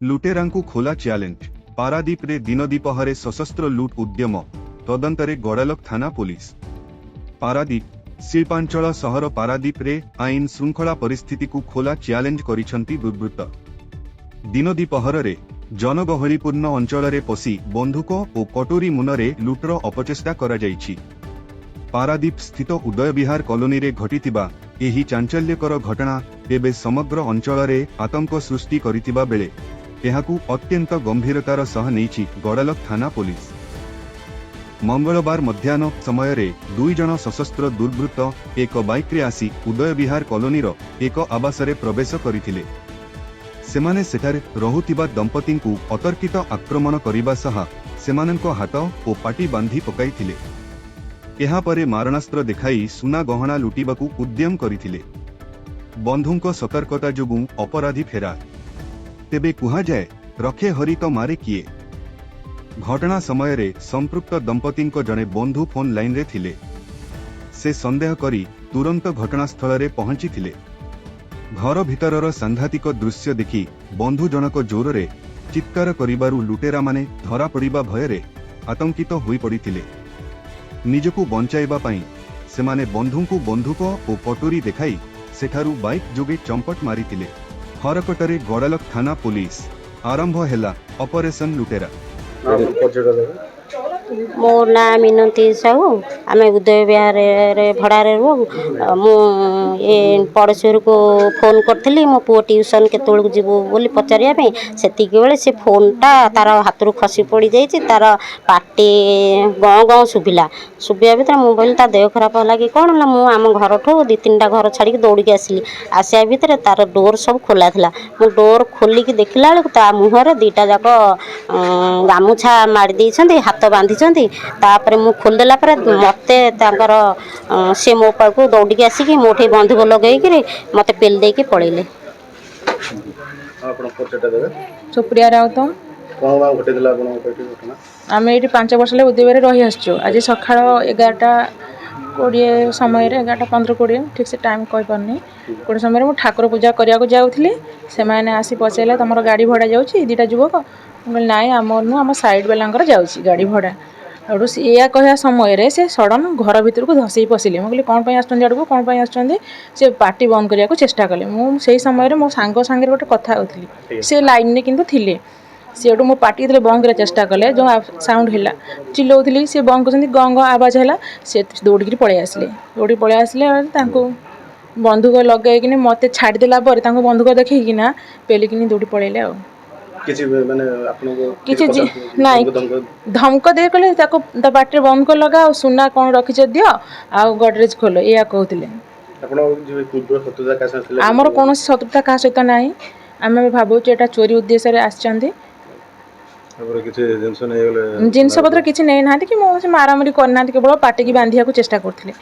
ଲୁଟେରାଙ୍କୁ ଖୋଲା ଚ୍ୟାଲେଞ୍ଜ। ପାରାଦୀପରେ ଦିନଦିପହରେ ସଶସ୍ତ୍ର ଲୁଟ୍ ଉଦ୍ୟମ, ତଦନ୍ତରେ ଗଡ଼ାଲକ ଥାନା ପୋଲିସ। ପାରାଦୀପ, ଶିଳ୍ପାଞ୍ଚଳ ସହର ପାରାଦୀପରେ ଆଇନ ଶୃଙ୍ଖଳା ପରିସ୍ଥିତିକୁ ଖୋଲା ଚ୍ୟାଲେଞ୍ଜ କରିଛନ୍ତି ଦୁର୍ବୃତ୍ତ। ଦିନଦିପହରରେ ଜନଗହଳିପୂର୍ଣ୍ଣ ଅଞ୍ଚଳରେ ପଶି ବନ୍ଧୁକ ଓ କଟୁରୀ ମୁନରେ ଲୁଟ୍ର ଅପଚେଷ୍ଟା କରାଯାଇଛି। ପାରାଦୀପ ସ୍ଥିତ ଉଦୟବିହାର କଲୋନୀରେ ଘଟିଥିବା ଏହି ଚାଞ୍ଚଲ୍ୟକର ଘଟଣା ଏବେ ସମଗ୍ର ଅଞ୍ଚଳରେ ଆତଙ୍କ ସୃଷ୍ଟି କରିଥିବା ବେଳେ ଏହାକୁ ଅତ୍ୟନ୍ତ ଗମ୍ଭୀରତାର ସହ ନେଇଛି ଗଡ଼ାଲକ ଥାନା ପୋଲିସ। ମଙ୍ଗଳବାର ମଧ୍ୟାହ୍ନ ସମୟରେ ଦୁଇ ଜଣ ସଶସ୍ତ୍ର ଦୁର୍ବୃତ୍ତ ଏକ ବାଇକ୍ରେ ଆସି ଉଦୟବିହାର କଲୋନୀର ଏକ ଆବାସରେ ପ୍ରବେଶ କରିଥିଲେ। ସେମାନେ ସେଠାରେ ରହୁଥିବା ଦମ୍ପତିଙ୍କୁ ଅତର୍କିତ ଆକ୍ରମଣ କରିବା ସହ ସେମାନଙ୍କ ହାତ ଓ ପାଟି ବାନ୍ଧି ପକାଇଥିଲେ। ଏହାପରେ ମାରଣାସ୍ତ୍ର ଦେଖାଇ ସୁନା ଗହଣା ଲୁଟିବାକୁ ଉଦ୍ୟମ କରିଥିଲେ। ବନ୍ଧୁଙ୍କ ସତର୍କତା ଯୋଗୁଁ ଅପରାଧୀ ଫେରାର। ତେବେ କୁହାଯାଏ, ରଖେ ହରି ତ ମାରେ କିଏ? ଘଟଣା ସମୟରେ ସମ୍ପୃକ୍ତ ଦମ୍ପତିଙ୍କ ଜଣେ ବନ୍ଧୁ ଫୋନ୍ ଲାଇନରେ ଥିଲେ। ସେ ସନ୍ଦେହ କରି ତୁରନ୍ତ ଘଟଣାସ୍ଥଳରେ ପହଞ୍ଚିଥିଲେ। ଘର ଭିତରର ସାଂଘାତିକ ଦୃଶ୍ୟ ଦେଖି ବନ୍ଧୁ ଜଣକ ଜୋରରେ ଚିତ୍କାର କରିବାରୁ ଲୁଟେରାମାନେ ଧରାପଡ଼ିବା ଭୟରେ ଆତଙ୍କିତ ହୋଇପଡ଼ିଥିଲେ। ନିଜକୁ ବଞ୍ଚାଇବା ପାଇଁ ସେମାନେ ବନ୍ଧୁଙ୍କୁ ବନ୍ଧୁକ ଓ କଟୁରୀ ଦେଖାଇ ସେଠାରୁ ବାଇକ୍ ଯୋଗେ ଚମ୍ପଟ ମାରିଥିଲେ। ହରକତରେ ଗଡ଼ାଲକ ଥାନା ପୋଲିସ। ଆରମ୍ଭ ହେଲା ଅପରେସନ ଲୁଟେରା। ଆପଣ ପରିଚୟଟା ଦେବେ? ମୋ ନାଁ ମିନତୀ ସାହୁ। ଆମେ ଉଦୟ ବିହାରରେ ଭଡ଼ାରେ ରହୁ। ମୁଁ ଏ ପଡ଼ୋଶୀ ଘରକୁ ଫୋନ୍ କରିଥିଲି, ମୋ ପୁଅ ଟ୍ୟୁସନ୍ କେତେବେଳକୁ ଯିବୁ ବୋଲି ପଚାରିବା ପାଇଁ। ସେତିକି ବେଳେ ସେ ଫୋନ୍ଟା ତାର ହାତରୁ ଖସି ପଡ଼ିଯାଇଛି। ତାର ପାଟି ଗଁ ଗଁ ଶୁଭିଲା। ଶୁଭିବା ଭିତରେ ମୁଁ କହିଲି, ତା ଦେହ ଖରାପ ହେଲା କି କ'ଣ ହେଲା? ମୁଁ ଆମ ଘରଠୁ ଦୁଇ ତିନିଟା ଘର ଛାଡ଼ିକି ଦୌଡ଼ିକି ଆସିଲି। ଆସିବା ଭିତରେ ତାର ଡୋର୍ ସବୁ ଖୋଲା ଥିଲା। ମୁଁ ଡୋର୍ ଖୋଲିକି ଦେଖିଲା ବେଳକୁ ତା ମୁହଁରେ ଦୁଇଟା ଯାକ ଗାମୁଛା ମାଡ଼ି ଦେଇଛନ୍ତି, ହାତ ବାନ୍ଧିଛନ୍ତି। ତାପରେ ମୁଁ ଖୋଲିଦେଲା ପରେ ମୋତେ ତାଙ୍କର ସେ ମୋ ପାଖକୁ ଦୌଡ଼ିକି ଆସିକି ମୋଠି ବନ୍ଧୁକ ଲଗେଇକିରି ମୋତେ ପେଲି ଦେଇକି ପଳେଇଲେ। ଆପଣ ପରିଚୟଟା ଦେବେ? ସୁପ୍ରିୟା ରାଉତ। କ'ଣ ବା ଘଟିଥିଲା ଆପଣଙ୍କ ଏଠି ଘଟଣା? ଆମେ ଏଇଠି 5 ବର୍ଷ ହେଲା ଉଦୟବିହାରରେ ରହି ଆସିଛୁ। ଆଜି ସକାଳ 11ଟା 20 ସମୟରେ, 11ଟା 15, 20, ଠିକ୍ ସେ ଟାଇମ୍ କହିପାରୁନି, 20 ସମୟରେ ମୁଁ ଠାକୁର ପୂଜା କରିବାକୁ ଯାଉଥିଲି। ସେମାନେ ଆସି ପଚାରିଲେ, ତୁମର ଗାଡ଼ି ଭଡ଼ା ଯାଉଛି, ଦୁଇଟା ଯୁବକ? ମୁଁ କହିଲି, ନାଇଁ, ଆମର ନୁହଁ, ଆମ ସାଇଡ଼୍ ବାଲାଙ୍କର ଯାଉଛି ଗାଡ଼ି ଭଡ଼ା। ସେଠୁ ସେ ଏଇଆ କହିବା ସମୟରେ ସେ ସଡ଼ନ୍ ଘର ଭିତରକୁ ଧସେଇ ପଶିଲେ। ମୁଁ କହିଲି, କ'ଣ ପାଇଁ ଆସୁଛନ୍ତି ଆଡ଼କୁ, କ'ଣ ପାଇଁ ଆସୁଛନ୍ତି? ସେ ପାଟି ବନ୍ଦ କରିବାକୁ ଚେଷ୍ଟା କଲେ। ମୁଁ ସେଇ ସମୟରେ ମୋ ସାଙ୍ଗ ସାଙ୍ଗରେ ଗୋଟେ କଥା ହେଉଥିଲି। ସେ ଲାଇନ୍ରେ କିନ୍ତୁ ଥିଲେ। ସେଠୁ ମୋ ପାଟି ଯେତେବେଳେ ବନ୍ଦ କରିବାକୁ ଚେଷ୍ଟା କଲେ, ଯେଉଁ ସାଉଣ୍ଡ ହେଲା, ଚିଲଉଥିଲି, ସେ ବନ୍ଦ କରୁଛନ୍ତି, ଗଁ ଗଁ ଆବାଜ ହେଲା। ସେ ଦୌଡ଼ିକିରି ପଳେଇ ଆସିଲେ। ଦୌଡ଼ି ପଳେଇ ଆସିଲେ। ତାଙ୍କୁ ବନ୍ଧୁକ ଲଗେଇକିନି ମୋତେ ଛାଡ଼ିଦେଲା ପରେ ତାଙ୍କୁ ବନ୍ଧୁକ ଦେଖେଇକିନା ପେଲିକିନି ଦୌଡ଼ି ପଳେଇଲେ। ଆଉ କିଛି ମାନେ ଆପଣଙ୍କୁ କିଛି ପଚାରୁଥିଲେ? ନାଇଁ। ଧମକ? ଧମକ ଦେଇ କହିଲେ, ତାକୁ ତା ପାଟିରେ ବନ୍ଧୁକ ଲଗା ଆଉ ସୁନା କ'ଣ ରଖିଛ ଦିଅ ଆଉ ଗଡ଼ରେଜ ଖୋଲ, ଏଇଆ କହୁଥିଲେ। ଆପଣ ଯେଉଁ ପୂର୍ବ ଶତ୍ରୁତା କାହା ସାଙ୍ଗେ ଥିଲା? ଆମର କୌଣସି ଶତ୍ରୁତା କାହା ସହିତ ନାହିଁ। ଆମେ ଭାବୁଛୁ ଏଇଟା ଚୋରି ଉଦ୍ଦେଶ୍ୟରେ ଆସିଛନ୍ତି। ତାପରେ କିଛି ଜିନିଷ ନେଇଗଲେ? ଜିନିଷପତ୍ର କିଛି ନେଇନାହାନ୍ତି କି କୌଣସି ମାରାମାରି କରିନାହାନ୍ତି। କେବଳ ପାଟିକି ବାନ୍ଧିବାକୁ ଚେଷ୍ଟା କରୁଥିଲେ।